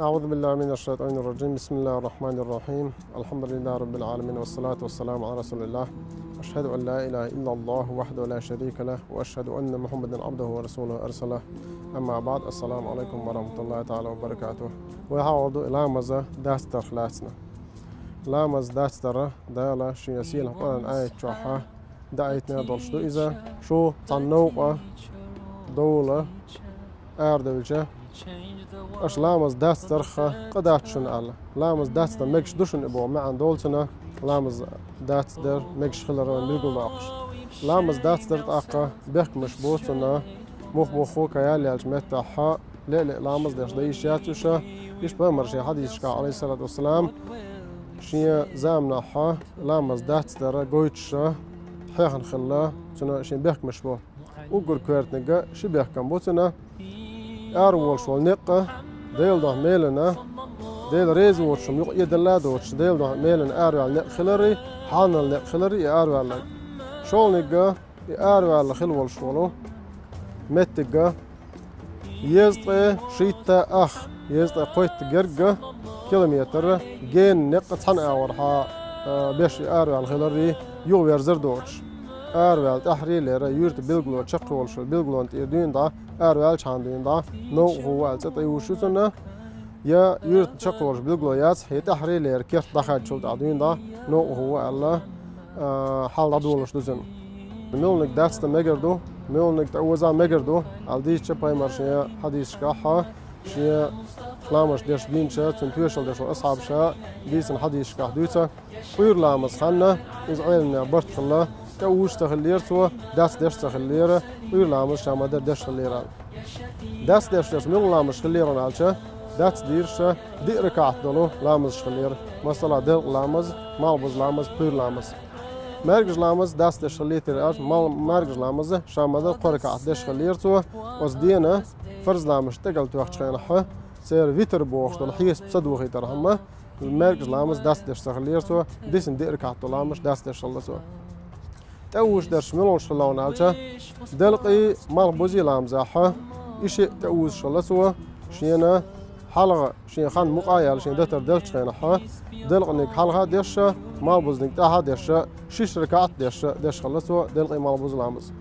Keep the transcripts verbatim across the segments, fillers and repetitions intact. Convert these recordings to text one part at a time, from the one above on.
أعوذ بالله من الشيطان الرجيم. بسم الله الرحمن الرحيم. الحمد لله رب العالمين، والصلاة والسلام على رسول الله. أشهد أن لا إله إلا الله وحده لا شريك له، وأشهد أن محمدا عبده ورسوله أرسله. أما بعد، السلام عليكم ورحمة الله تعالى وبركاته. Вай хьалха ламаз дацдарх лаьцна. Ламаз дацдар Дала шен сийлахь Къуръан аят чохь даийтина долуш ду иза, шу цхьана новкъа довла арадевлча, аша ламаз дацдарх къа дац шуна аьлла. Ламаз дацдан мегаш ду шуна и боху маьӀна долу цунна, ламаз дацдар мегаш хилар билгалдоккхуш. Ламаз дацдар тӀаккха бехкамаш бу цунна, мух-мухху кхин ял яьллачу меттехь ле-ле ламаз деш дан йиш яц уьш. Иштта пайхамар шен хьадисашкахь, алейхиссалату вассалам, шен заманахь ламаз дацдар гойтуш хьехна хилла, цунна шен бехкамаш бу. Уггар коьртаниг ши бехкам бу цунна: ара волуш волу некъ Делан дуьхьа мелана, Дела реза воцуш хӀума юкъа эдалла а доцуш, Делан дуьхьа мелана араваьлла некъ хиларий, хьанал некъ хиларий и араваьлларг. ШолгӀаниг, и араваьлла хила волуш волу меттиг езткъе шийтта ах, езткъе кхойтта гергга километр гена некъ цхьана агӀорхьа, а, беш и араваьлла хиларий, юхаверзар доцуш. Араваьлла тӀаьххьарий лера, юьрта билгало чекхйолуш йолу билгалонна тӀера дуьйна дӀа, араваьллачхьана дуьйна дӀа, новкъахо ву аьлла цӀе тӀе юьйш ю цунна. Я юьртан чекхйолуш билгало яц, я тӀаьххьарий лера керта дӀахаьддачул тӀаьхьа дуьйна дӀа, новкъахо ву аьлла, а, хьал дӀадолуш ду цуьнан. Муьлханиг дацдан мегар ду, муьлханиг тӀеоза мегар ду аьлла дийцича пайхамар шен хьадисашкахь, шен ламазаш деш дийнача, цуьнан тоьшалла деш волу асхьабаша дийцина хьадисашкахь дуьйцу. Пхьуьйра ламаз ханна, иза Ӏеламнехан барт хилла, тӀеузуш ца хиллера цо, дацдеш ца хиллера, пхьуьйра ламаз ша ма-дарра деш хиллера. Дацдеш дерш муьлха ламазаш хиллера аьлча, дацдийраш диъ ракаӀат долу ламазаш хиллера, масала, делкъа ламаз, малхбуза ламаз, пхьуьйра ламаз. МаьркӀажа ламаз дацдеш хиллера аьлча, мал-, маьркӀажа ламаз ша ма-дарра кхо ракаӀат деш хиллера цо, оцу дена фарз ламазаш тӀекӀел тоьхначу хенахь, церан витр бохуш долу хьесап ца дохийтархьама, маьркӀажа ламаз дацдеш ца хиллера цо, дисина диъ ракаӀат долу ламазаш дацдеш хилла цо. ТӀеузуш дерш муьлханаш хиллера аьлча, делкъий, малхбузий ламазехь, и шиъ тӀеузуш хилла цо, шена хьалха, шен хан мукъа а яьлла, шен датар деллачу хенахь, делкъаниг хьалха а деш, малхбузниг тӀаьхьа а деш, шиш ракаӀат а деш, деш хилла цо делкъий, малхбуза ламаз.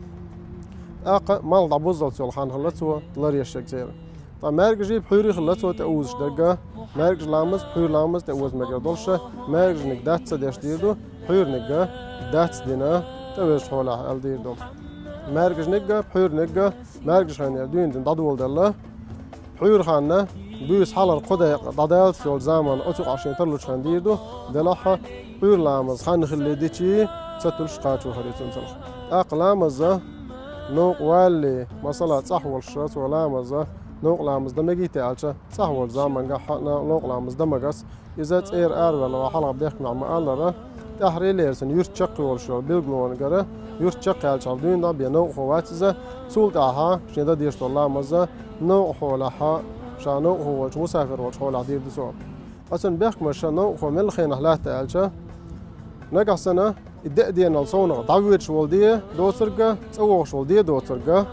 ТӀаккха малх дӀабуззалц йолу хан хилла цо ларъеш ерг церан. Ткъа маьркӀажий, пхьуьйрий хилла цо тӀеузуш дерг. МаьркӀажа ламаз, пхьуьйра ламаз тӀеоза мегар долуш, маьркӀажниг дац ца деш дийр ду, пхьуьйраниг дац дина тӀевезачу хьолехь аьлла дийр ду. МаьркӀажниг, пхьуьйраниг маьркӀажа хенера дуьйна дина дӀадоладелла, пхьуьйра ханна буьйса хьалхара кхо декъа дӀадаллалц йолчу заманна оцу юкъахь шен тарлучу хенахь дийр ду, делахь а пхьуьйра ламаз хан хилла дичи ца туьллуш кхачо хир ю цуьнан цунах. ТӀаккха ламаз, новкъа валале, масала, цӀахь волуш цо ламаз, новкъа ламаз дан мегий те аьлча, цӀахь волчу заманахь хьаьна новкъа ламаз дан магац. Иза цӀера араваьлла ван хьалха бехкамехь ма-аллара, тӀаьххьарий лерина юьрта чекхйолуш йолу билгалонагара, юьрта чекхъяьллачхьана дуьйна дӀа бен новкъахо вац иза, цул тӀаьхьа шен дан дезаш долу ламаз новкъа хьолехь, ша новкъахо волчу мусафир волчу хьолехь дийр ду цо. Ткъа цуьнан бехкамаш новкъахо мел хенахь лаьтта аьлча, нагахь санна, и деа денал совнах дӀавоьдуш волу де доцург, цӀа вогӀуш волу де доцург,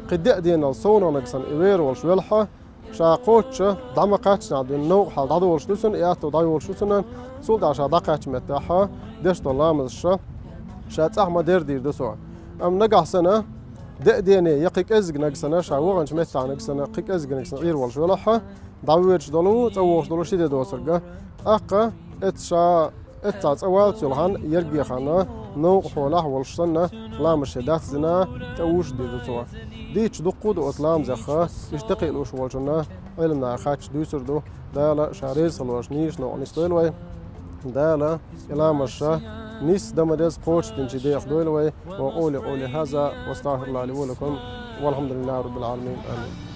кхин деа денал совнах нагахь санна и вер волуш велахь, ша кхоччуш дӀа ма-кхаьччинехь дуьйна новкъа хьал дӀадолуш ду цунна, и атто дӀайолуш ду цунна, цул тӀаьхьа ша дӀакхаьчча меттехь деш долу ламазаш ша цӀахь ма-дарра дийр ду цо. Амма нагахь санна, деа дене я кхин кӀеззиг нагахь санна, ша ваханчу меттехь нагахь санна, кхин кӀеззиг нагахь санна Ӏийр волуш велахь, дӀавоьдуш долу, цӀа вогӀуш долу ши де доцург. ТӀаккха эцца ша, эцца цӀа валлалц йолу хан, ерриге хан новкъа хьолехь волуш санна, ламаз шен дац дина, тӀеузуш дийр ду цо. Дийцича дуккха а ду оцу ламазех, иштта кхин а лууш волчунна Ӏеламнаха хатташ дуьйцур ду. Дала ша реза хилла волчу нийса новкъа нисдойла вай. Дала и ламазаш нийса дан ма-деззара кхочушдинчийн дех дойла вай. وأقول قولي هذا وأستغفر الله لي ولكم. والحمد لله رب العالمين. آمين.